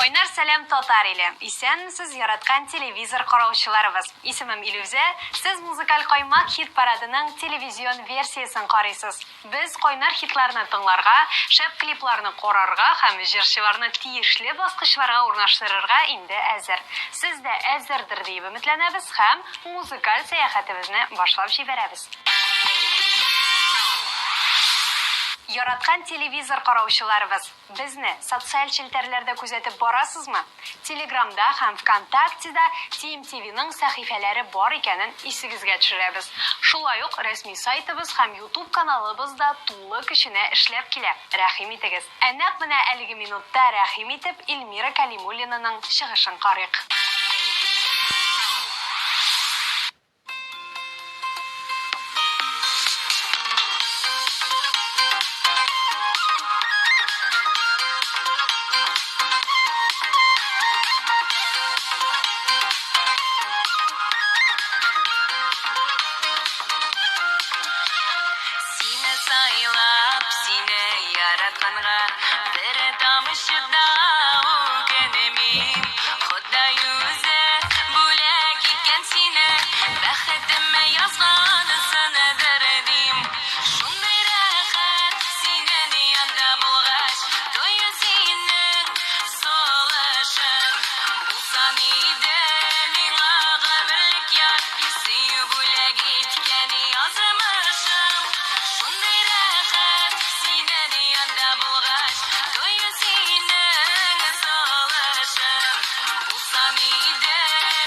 Кайнар сәлам, татар иле! Исәнмесез, яраткан телевизор караучыларыбыз! Исемем Илүзә, сез Музыкаль каймак хит-парадының телевизион версиясен карыйсыз. Без кайнар хитларны тыңларга, шәп клипларны карарга һәм җырчыларны тиешле баскычларга урнаштырырга инде әзер. Сез дә әзердер диеп өметләнәбез һәм музыкаль сәяхәтебезне башлап җибәрәбез. Яраткан телевизор караучыларыбыз! Безне социаль челтәрләрдә күзәтеп барасызмы? Телеграмда һәм ВКонтактеда TMTV-ның сәхифәләре бар икәнен исегезгә төшерәбез. Шулай ук рәсми сайтыбыз һәм Ютуб каналыбыз да тулы көченә эшләп килә, рәхим итегез! Ә нәкъ менә әлеге минутта рәхим итеп Эльмира Кәлимуллинаның чыгышын карыйк. Сине сайлап, сине яратканга бер тамчы да үкенмим. Ходай үзе бүләк иткән сине, бәхетемә язгансындыр дим. Шундый рәхәт синең янда булгач, тою синең сулышың. Булсан иде миңа гомерлек яр, сөю бүләк иткән язмышым. Шундый рәхәт синең янда булгач, тою синең сулышың. Булсан иде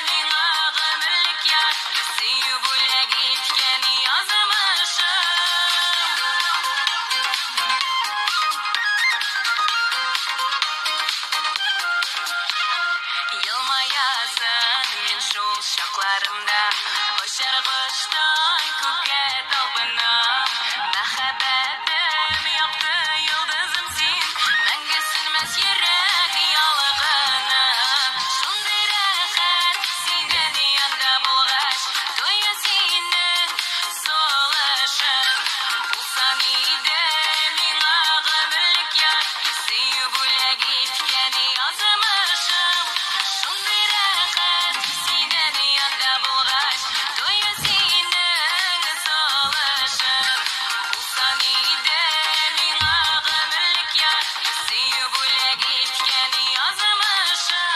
миңа гомерлек яр, сөю бүләк иткән язмышым. Елмаясың мин шул чакларымда, очар коштай күккә талпынам. Мәхәббәтем, якты йолдызым син, мәңге сүнмәс йөрәк ялкыны. Шундый рәхәт синең янда булгач, тою синең сулышың. Булсан иде миңа гомерлек яр, сөю бүләк иткән язмышым. Шундый рәхәт синең янда булгач, тою синең сулышың. Булсан иде миңа гомерлек яр, сөю бүләк иткән язмышым.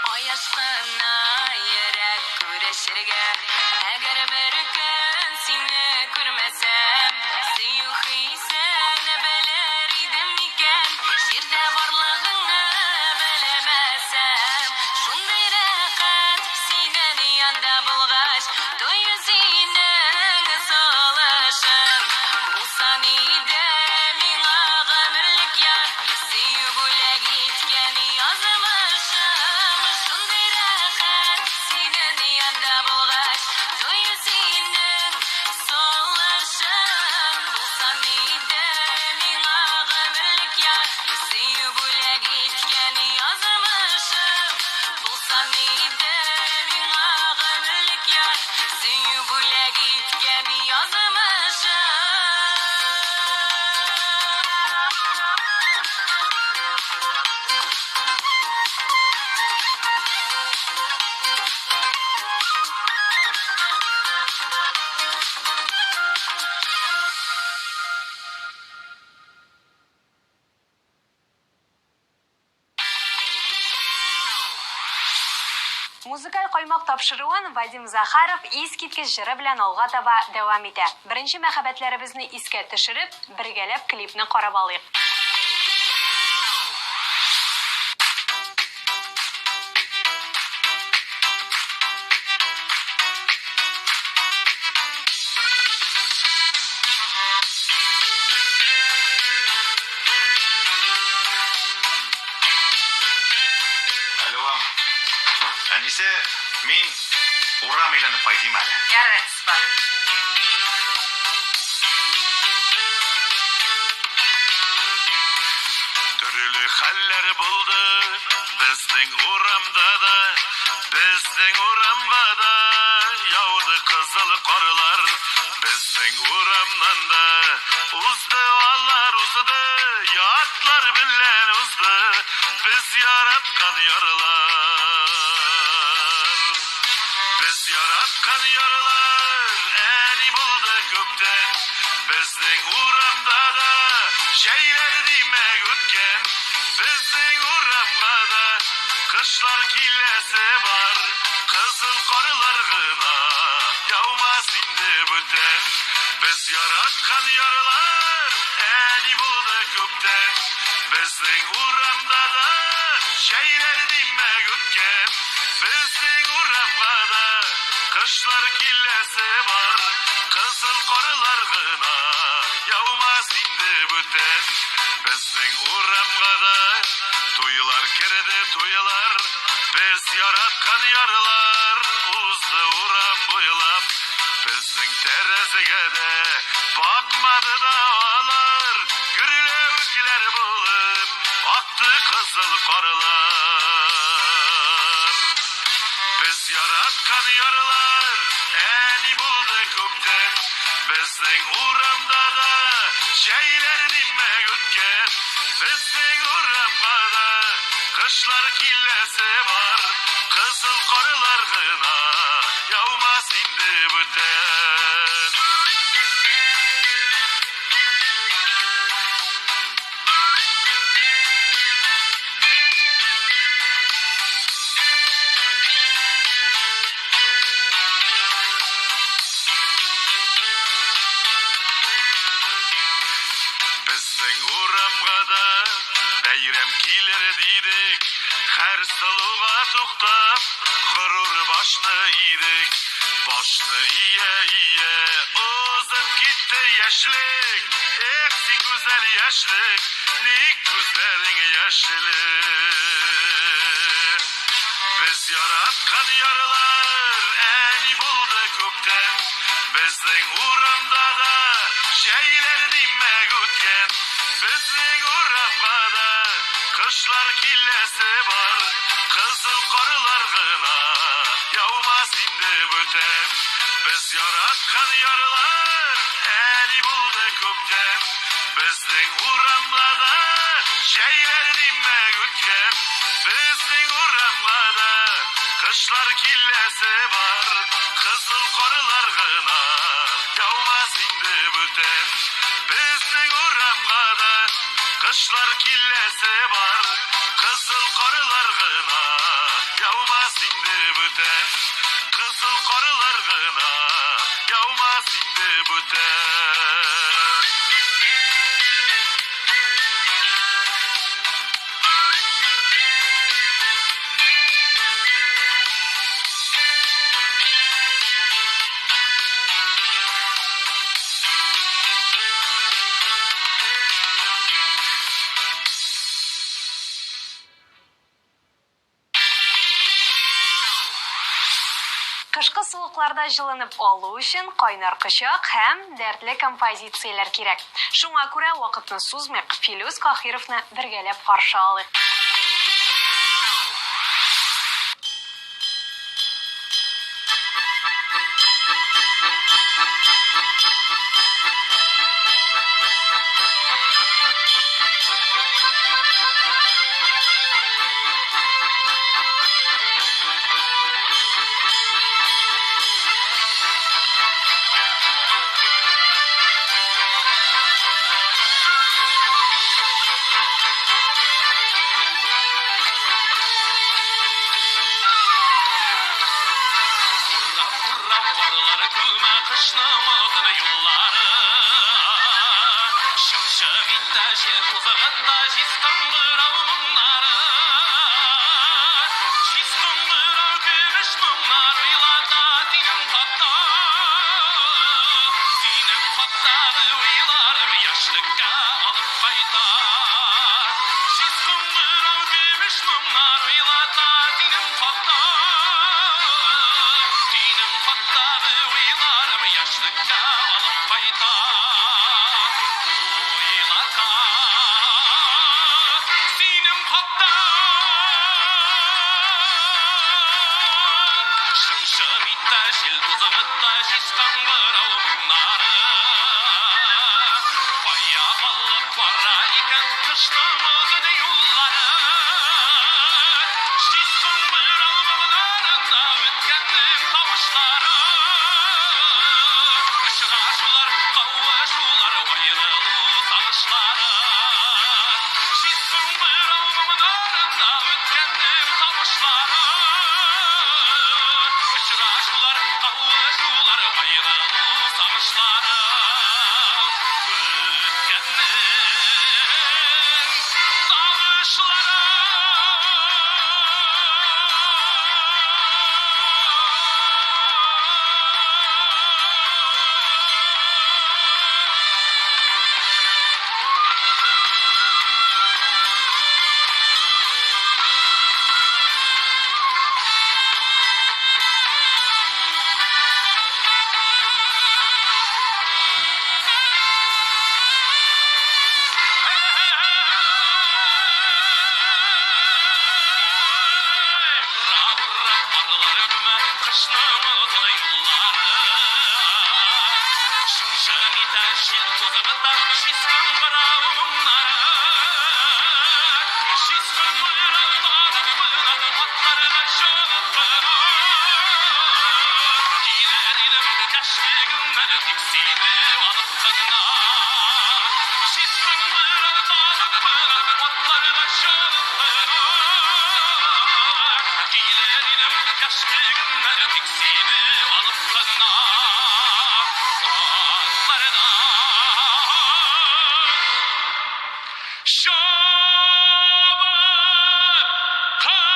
Ай ашкына йөрәк күрешергә, әгәр бер көн сине күрмәсәм, сөю хисен белер идем микән, җирдә барлыгыңны белмәсәм. Шундый рәхәт синең янда булгач, тою синең сулышың. Булсан иде миңа гомерлек яр, сөю бүләк иткән язмышым. Шундый рәхәт синең янда булгач, тою синең сулышың. Булсан иде миңа гомерлек яр, сөю бүләк иткән язмышым. Булсан иде миңа гомерлек яр, сөю бүләк иткән язмышым. Музыкаль каймак тапшыруын Вадим Захаров искиткеч җыры белән алга таба дәвам итә. Беренче мәхәббәтләребезне искә төшереп, бергәләп клипны карап алыйк. Алло. Әнисе, мин урам әйләнеп кайтыйм әле. Ярар, бар. Төрле хәлләр булды. Безнең урамда да, безнең урамга да яуды кызыл карлар. Безнең урамнан да узды алар узды, ятлар белән узды, без яраткан ярлар. Без яраткан ярлар әни булды күптән. Безнең урамда да җәйләр димәк үткән. Безнең урамга да кышлар киләсе бар. Кызыл карлар гына яумас инде бүтән. Без яраткан ярлар әни булды күптән. Безнең урамда да җәйләр димәк үткән. Безнең урамга да кышлар киләсе бар. Кызыл карлар гына яумас инде бүтән. Безнең урамга да туйлар керде туйлар. Без яраткан ярлар узды урам буйлап. Безнең тәрәзәгә дә бакмады да алар. Гөрләвекләр булып акты кызыл карлар. Без яраткан ярлар әни булды күптән. Безнең урамда да җәйләр димәк үткән. Безнең урамга да кышлар киләсе бар. Кызыл карлар гына яумас инде бүтән. Безнең урамга да бәйрәм килер дидек. Һәр сылуга туктап, горур башны идек. Башны ия ия, узып китте яшьлек. Эх, син гүзәл яшьлек, ник күзләрең яшьле? Без яраткан ярлар әни булды күптән. Безнең урамда да җәйләр димәк үткән. Безнең урамга да кышлар киләсе бар. Кызыл карлар гына яумас инде бүтән. Без яраткан ярлар әни булды күптән. Безнең урамда да җәйләр димәк үткән. Безнең урамга да кышлар киләсе бар. Кызыл карлар гына яумас инде бүтән. Безнең урамга да кышлар киләсе бар. Кызыл карлар гына яумас инде бүтән. Кызыл карлар гына яумас инде бүтән. Кышкы суыкларда җылынып алу өчен кайнар кочак һәм дәртле композицияләр кирәк. Шуңа күрә вакытны сузмыйк, Филүс Каһировны бергәләп каршы алыйк. Урап, урап, карлар күмә кышның озын юллары. Чык-чык итә җил тузгыта җиз кыңгырау моңнары. Җиз кыңгырау көмеш моңнар уйлата синең хакта. Синең хактагы уйларым яшьлеккә алып кайта. Җиз кыңгырау көмеш моңнар уйлата синең хакта. Синең хактагы уйларым яшьлеккә алып кайта. Уйлата. Синең хакта. Шым-шым итә, җил тузгыта җиз кыңгырау моңнары. Кая алып бара икән кышның озын юллары? Җиз кыңгырау моңнарында үткәннең тавышлары. Очрашулар, кавышулар, аерылу сагышлары. Җиз кыңгырау моңнарында үткәннең тавышлары. Очрашулар, кавышулар, аерылу сагышлары. Үткәннең тавышлары. Ура, ура, парлар күмә кышның озын юллары. Шым-шым итә, җил тузгыта җиз кыңгырау моңнары. Җиз кыңгырау танып кына, атларга чабып кына. Килер идем яшьлегемнән тик сине алып кына. Җиз кыңгырау танып кына, атларга чабып кына. Килер идем яшьлегемнән тик сине алып кына. Атларга чабып кына.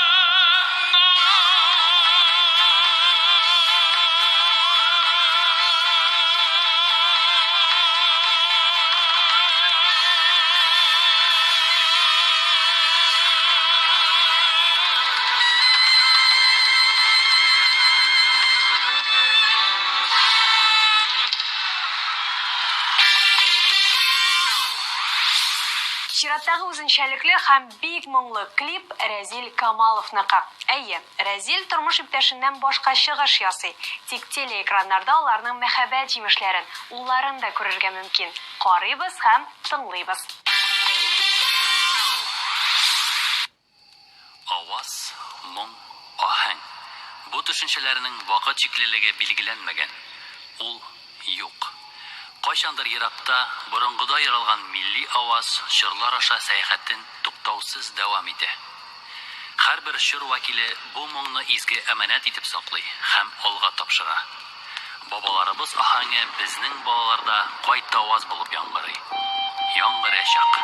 Чираттагы үзенчәлекле һәм бик моңлы клип Рәзил Камаловныкы. Әйе, Рәзил тормыш иптәшеннән башка чыгыш ясый. Тик телеэкраннарда аларның мәхәббәт җимешләрен, улларын да күрергә мөмкин. Карыйбыз һәм тыңлыйбыз. Аваз, моң, аһәң. Бу төшенчәләрнең вакыт чиклелеге билгеләнмәгән. Ул юк. Кайчандыр еракта, борынгыда яралган милли аваз чорлар аша сәяхәтен туктаусыз дәвам итә. Һәрбер чор вәкиле бу моңны изге әманәт итеп саклый һәм алга тапшыра. Бабаларыбыз аһәңе безнең балаларда кайтаваз булып яңгырый. Яңгыраячак.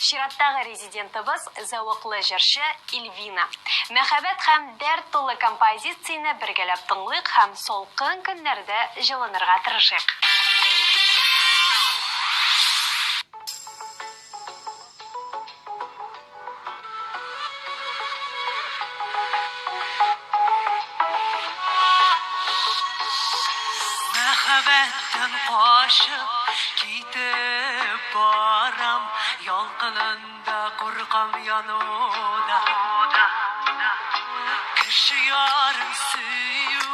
Чираттагы резидентыбыз зәвыклы җырчы Ильвина. Мәхәббәт һәм дәрт тулы композицияне бергәләп тыңлыйк һәм салкын көннәрдә җылынырга тырышыйк. Мәхәббәттән качып китеп барам, ялкынында куркам януда. Кеше ярын сөю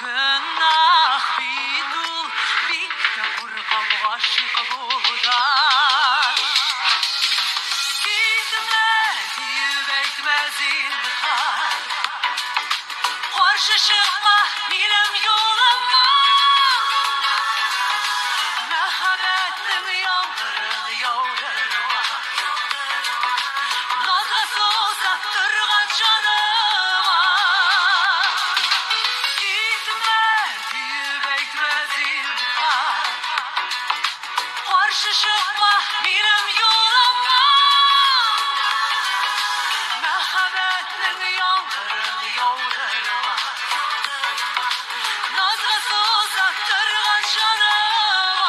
гөнаһ бит ул, бик тә куркам гашыйк булудан. Китмә диеп әйтмә зинһар, каршы чыкма минем юлыма. Мәхәббәтнең яңгырын яудырма, назга сусап торган җаныма. Китмә диеп әйтмә зинһар, каршы чыкма минем юлыма. Мәхәббәтнең яңгырын яудырма, назга сусап торган җаныма.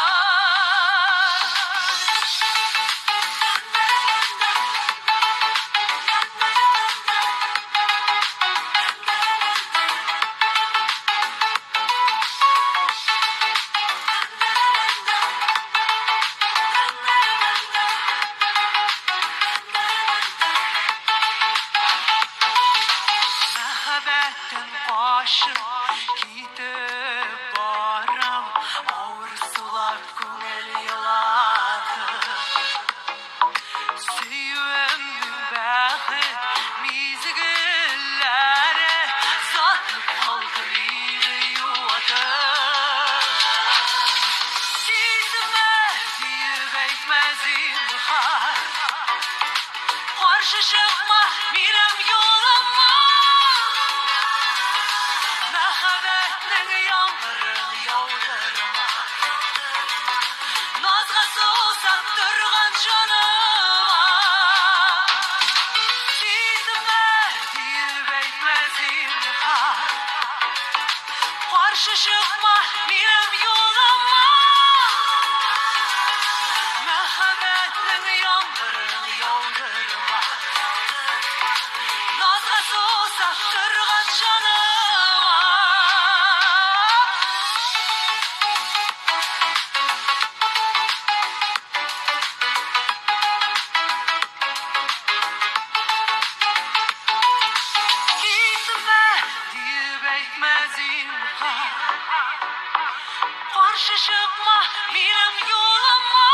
Мәхәббәттән качып китеп барам, авыр сулап күңел елатып. Сөюемнең бәхет мизгелләре сатып алды мине юатып. Китмә диеп әйтмә зинһар, каршы чыкма минем юлыма. Мәхәббәтнең яңгырын яудырма, назга сусап торган җаныма. Китмә диеп әйтмә зинһар, каршы чыкма минем юлыма. Мәхәббәтнең яңгырын яудырма, назга сусап торган җаныма. Китмә диеп әйтмә зинһар, каршы чыкма минем юлыма.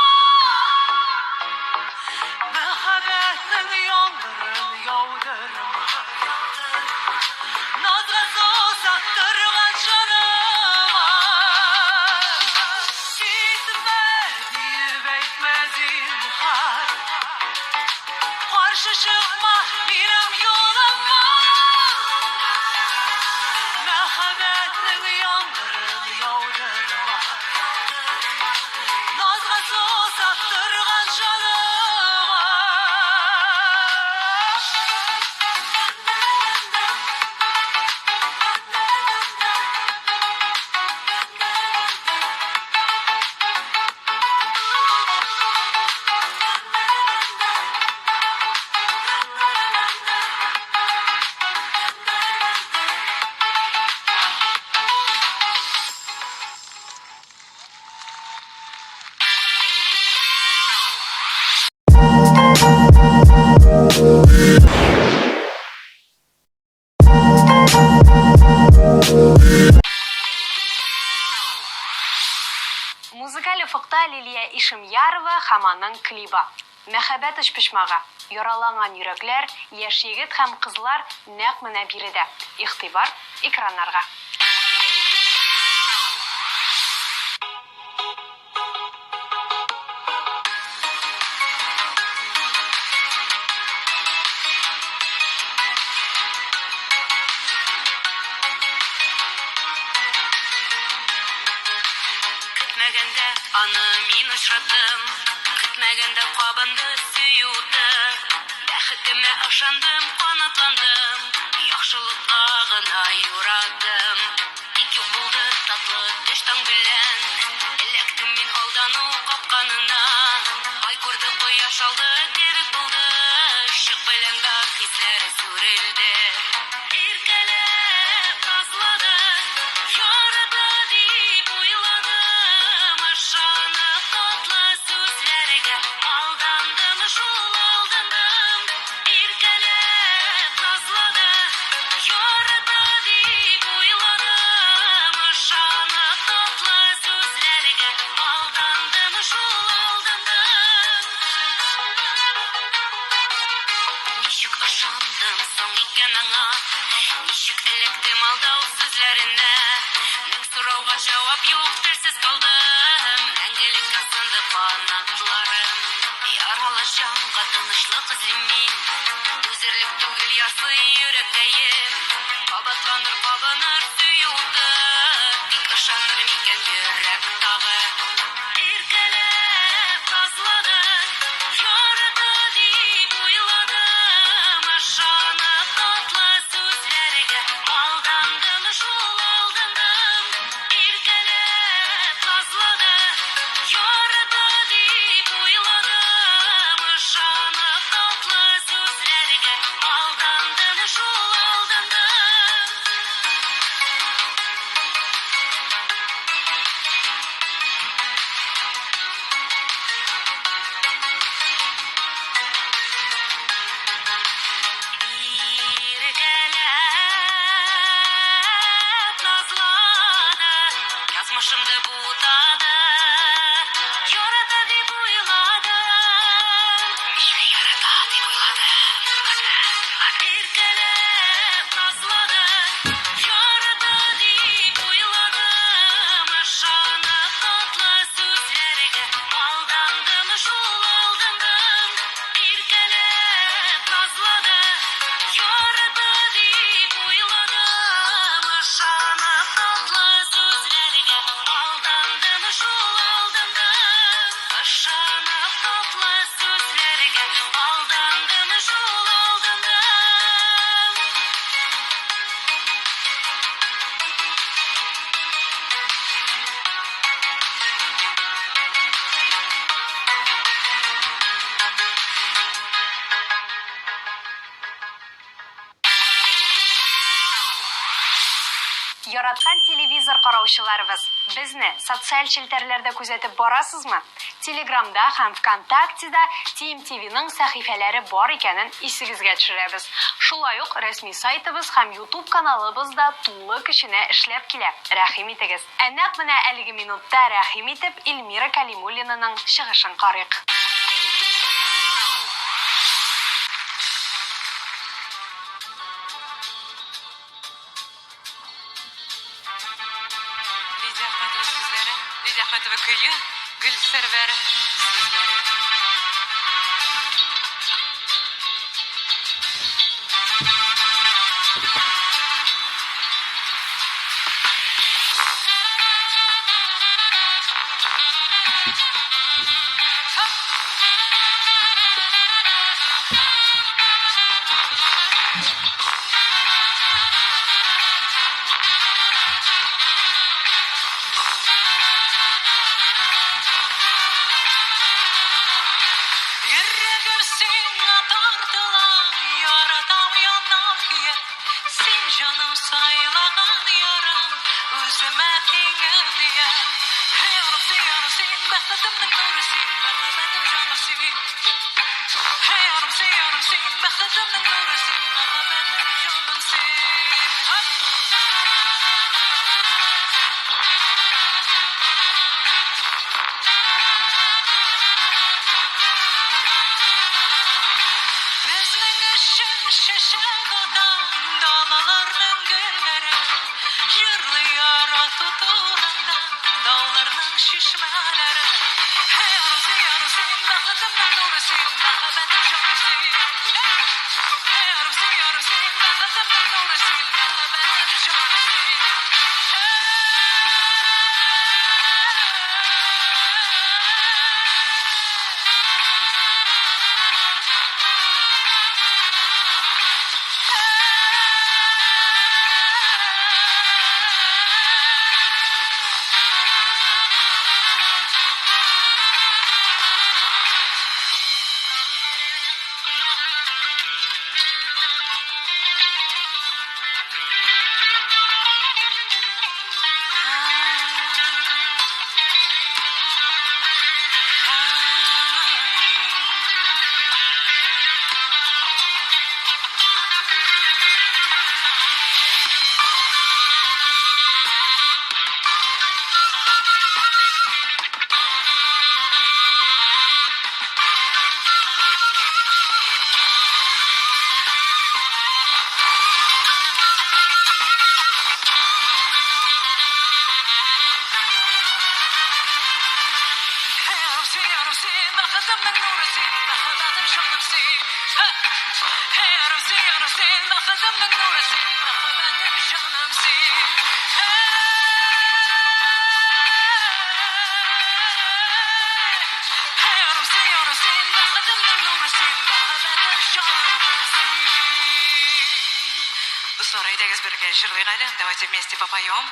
Мәхәббәтнең яңгырын яудырма, назга сусап торган җаныма. Китмә диеп әйтмә зинһар, каршы чыкма минем юлыма. Мәхәббәтнең яңгырын яудырма, назга сусап торган җаныма. Музыкаль офыкта Лилия Ишемьярова һәм аның клибы. Мәхәббәт өчпочмагы, яраланган йөрәкләр, яшь егет һәм кызлар нәкъ менә биредә. Игътибар экраннарга. Көтмәгәндә аны мин очраттым. Көтмәгәндә Йөрәгемдә кабынды сөю уты. Бәхетемә ышандым, канатландым, Яхшылыкка гына юрадым. Тик юк булды татлы төш таң белән. Эләктем мин алдану капканына. Ай күрде, кояш алды кебек булды. Чык белән бар хисләре сүрелде. Иркәләп назлады, ярата дип уйладым. Ышанып татлы сүзләргә алдандым шул алдандым. Иркәләп назлады, ярата дип уйладым. Ышанып татлы сүзләргә алдандым шул алдандым. Ничек ышандым соң икән аңа? Ничек эләктем алдау сүзләренә? Мең сорауга җавап юк, телсез калдым. Мәңгелеккә сынды канатларым. Яралы җанга тынычлык эзлим мин. Түзерлек түгел ярсый йөрәккәем. Кабатланыр, кабыныр сөю уты. Тик ышаныр микән йөрәк тагы? Иркәләп назлады, ярата дип уйладым. Ышанып татлы сүзләргә алдандым шул алдандым. Иркәләп назлады, ярата дип уйладым. Ышанып татлы сүзләргә алдандым шул алдандым. Иркәләп назлады, язмышымды бутады, ярата дип уйладым. Мине ярата дип уйладым. Иркәләп назлады, ярата дип уйладым. Ышанып татлы сүзләргә алдандым шул алдандым. Иркәләп назлады, ярата дип уйладым. Ышанып татлы сүзләргә алдандым шул алдандым. Ышанып татлы сүзләргә алдандым шул алдандым. Яраткан телевизор караучыларыбыз, безне социаль челтәрләрдә күзәтеп барасызмы? Телеграмда һәм ВКонтактеда TMTV-ның сәхифәләре бар икәнен исегезгә төшерәбез. Шулай ук рәсми сайтыбыз һәм YouTube каналыбыз да тулы көченә эшләп килә. Рәхим итегез. Ә нәкъ менә әлеге минутта рәхим итеп Эльмира Калимуллинаның чыгышын карыйк. Лидия Әхмәтова сүзләре, Лидия Әхмәтова көе, Гөлсәрвәр сүзләре. Йөрәгем сиңа тартыла, яратам, янам, көям. Син җаным сайлаган ярым, үземә тиңем диям. Ярым син, ярым син, бәхетемнең нуры син, мәхәббәтем җаным син. Ярым син, ярым син, бәхетемнең нуры син, мәхәббәтем җаным син. Хоп! Безнең өчен чәчәк ата далаларның гөлләре. Җырлый ярату турында тауларның чишмәләре. Ярым син, ярым син, бәхетемнең нуры син, мәхәббәтем җаным син. Ярым син, ярым син, бәхетемнең нуры син, мәхәббәтем җаным син. җаным син. Һей, ярым син, ярым син, бәхетемнең нуры син, мәхәббәтем җаным син. Һей, ярым син, ярым син, бәхетемнең нуры син, мәхәббәтем җаным син. Дуслар, әйдәгез бергә җырлыйк әле. Давайте вместе попоем.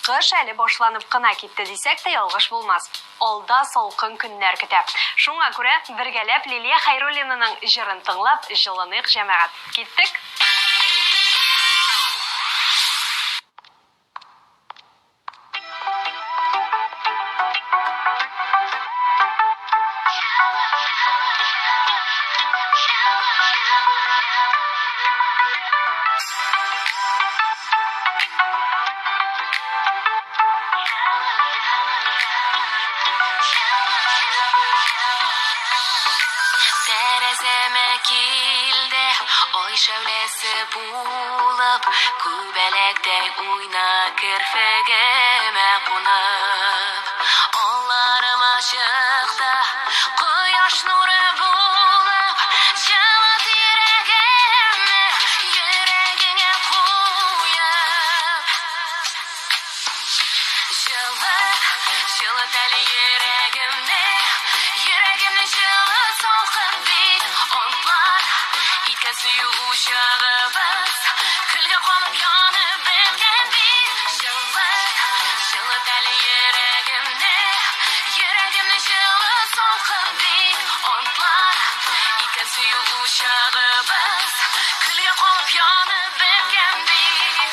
Кыш әле башланып кына китте дисәк тә ялгыш булмас. Алда салкын көннәр көтә. Шуңа күрә бергәләп Лилия Хәйруллинаның җырын тыңлап, җылыныйк җәмәгать. Киттек! Тәрәзәмә килде, ай шәүләсе булып, күбәләктәй уйна керфегемә кунып. Алларыма чыкты, кояш нуры булып, җылыт йөрәгемне йөрәгеңә куеп. Җылыт, җылыт әле йөрәгемне, йөрәгемне җылыт салкын бит антлар. Иткән сөю учагыбыз, көлгә калып янып беткән бит. Җылыт, җылыт әле йөрәгемне, йөрәгемне җылыт салкын бит антлар. Иткән сөю учагыбыз, көлгә калып янып беткән бит.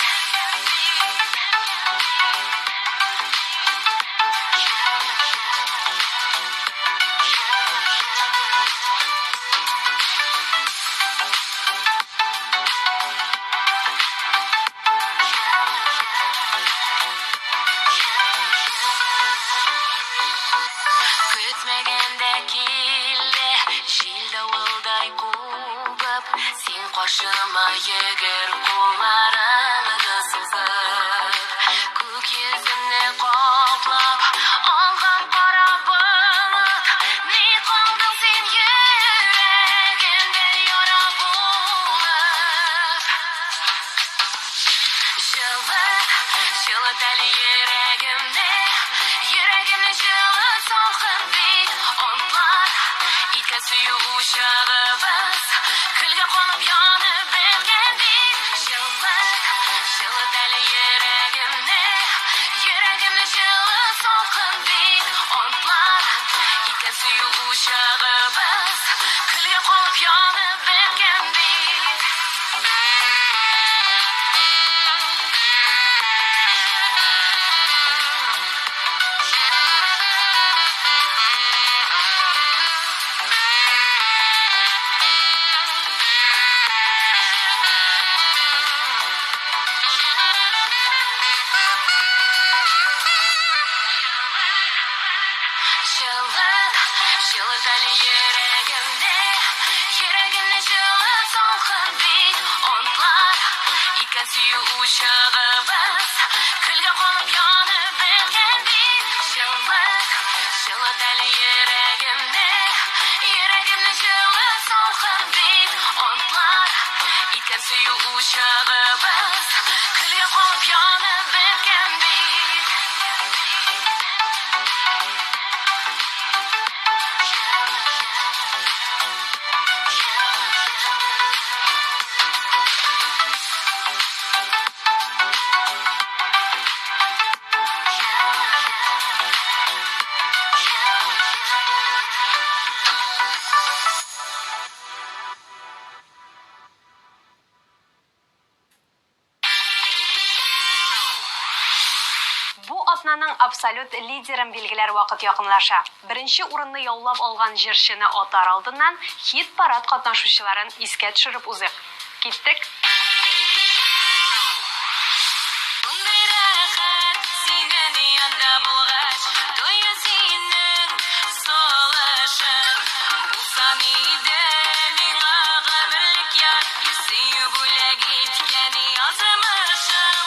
Көтмәгәндә килде җил давылдай кубып, син каршыма йөгер кулларыңны сузып. Күк йөземне каплап алган кара болыт, ни калдың син йөрәгемдә яра булып. Җылыт, җылыт әле йөрәгемне, йөрәгемне җылыт салкын бит антлар. Иткән сөю учагыбыз, көлгә калып янып беткән бит. Җылыт, җылыт әле йөрәгемне, йөрәгемне җылыт салкын бит антлар. Иткән сөю учагыбыз, көлгә калып янып беткән бит. әле йөрәгемне, йөрәгемне җылыт салкын бит онтлар. Икән сөю учагыбыз, көлгә калып янып беткән бит. Җылыт, җылыт әле йөрәгемне, йөрәгемне җылыт салкын бит онтлар. Икән сөю учагыбыз, көлгә калып янып беткән бит. Бу атнаның абсолют лидерын билгеләр вакыт якынлаша. Беренче урынны яулап алган җырчыны атар алдыннан хит-парад катнашучыларын искә төшереп узыйк. Киттек! Шундый рәхәт синең янда булгач, тою синең сулышың. Булсаң иде миңа гомерлек яр, сөю бүләк иткән язмышым.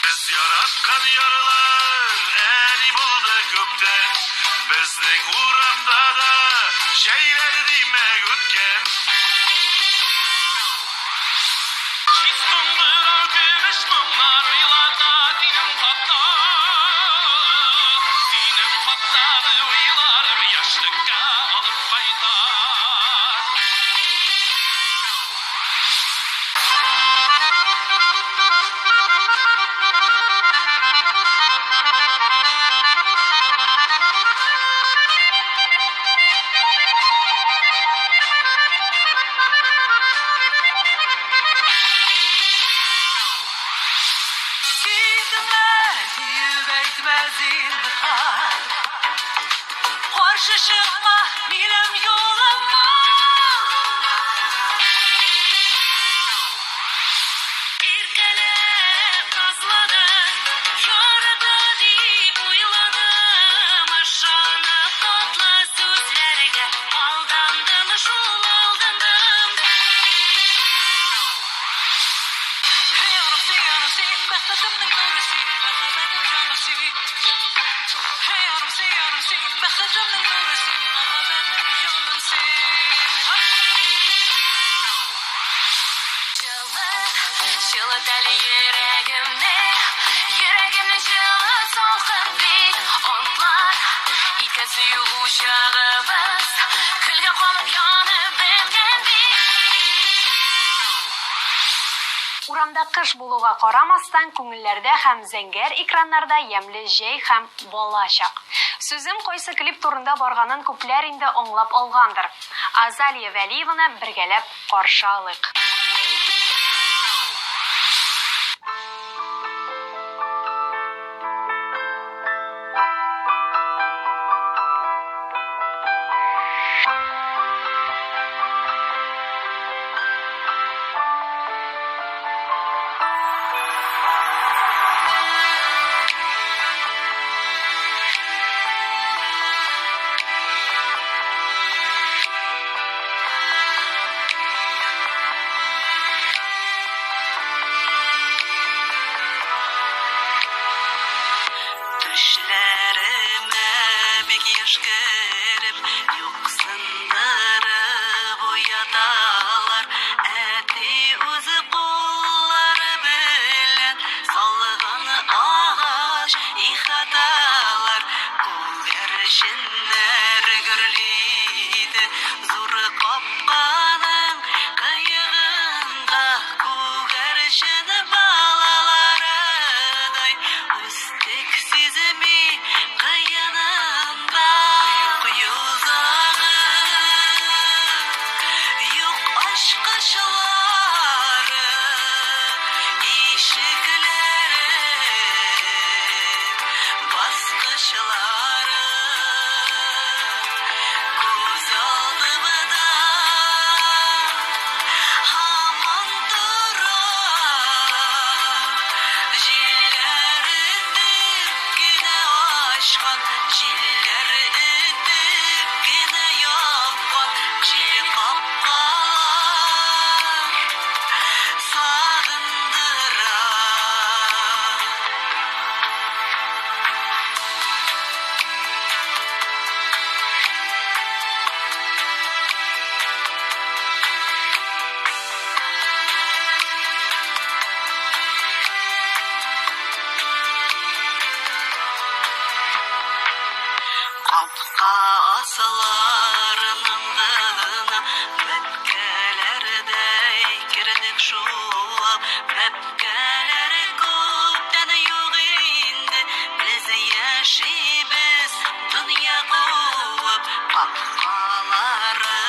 Без яраткан ярлар әни булды күптән. Безнең урамда да җәйләр димәк үткән. Чит кыңгырау көмеш моңнар уйлата синең хакта. Синең хактагы уйларым яшьлеккә алып кайта. Сөйдемә диеп әйтмә зинһар. Каршы чыкма минем юлыма. Иркәләп назладың, ярата дип уйладым. Ышанып татлы сүзләргә алдандым шул алдандым. Ярым син, ярым син, бәхетемнең нуры син, мәхәббәтем җаным син. Ярым син, ярым син, бәхетемнең нуры син, мәхәббәтем җаным син. Җылыт, җылыт әле йөрәгемне, йөрәгемне җылыт салкын бит онтлар. Икән сөю учагыбыз, көлгә калып янып беткән бит. Урамда кыш булуга карамастан, күңелләрдә һәм зәңгәр экраннарда ямьле җәй һәм балачак. Сүзем кайсы клип турында барганын күпләр инде аңлап алгандыр. Азалия Вәлиеваны бергәләп каршы алыйк. Төшләремә бик еш кереп, юксындырып уяталар. Әти үзе куллары белән салган агач ихаталар. Күгәрченнәр гөрли иде зур капканың кыегында. Күгәрчен балаларыдай үстек сизми кыенында. Кыска асыларының гына Бәбкәләрдәй кердек шулап. Бәбкәләр күптән юк инде, Без яшибез дөнья куып. Капкалары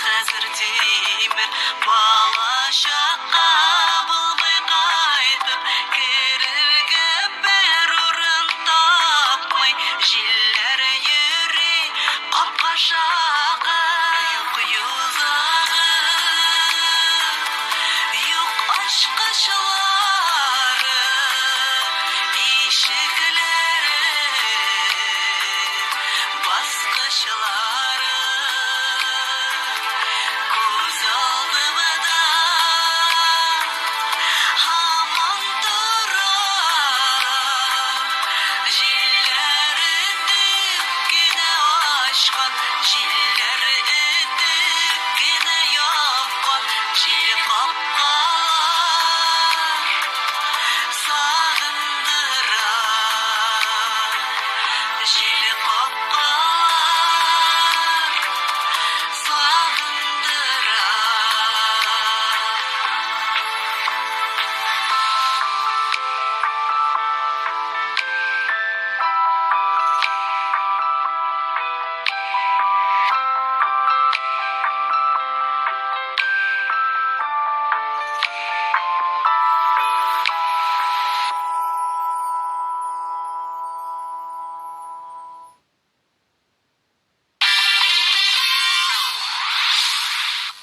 хәзер тимер, Балачакка булмый кайтып, Керергә бер урын тапмый, Җилләр йөри капка шакып. Юк йозагы, юк ачкычлары, Ишекләре, баскычлары. Күз алдымда һаман тора, Җилләр өтеп кенә ачкан, Җилләр өтеп кенә япкан Җил капкалар сагындыра. Җил капкалар сагындыра.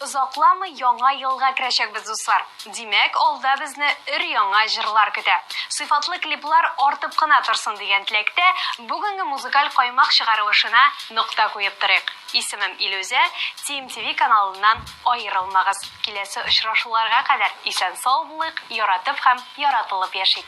Озакламый яңа елга керәчәкбез, дуслар. Димәк, алда безне өр-яңа җырлар көтә. Сыйфатлы клиплар артып кына торсын дигән теләктә, бүгенге музыкаль каймак чыгарылышына нокта куеп торыйк. Исемем Илүзә, TMTV каналыннан аерылмагыз. Киләсе очрашуларга кадәр исән-сау булыйк, яратып һәм яратылып яшик.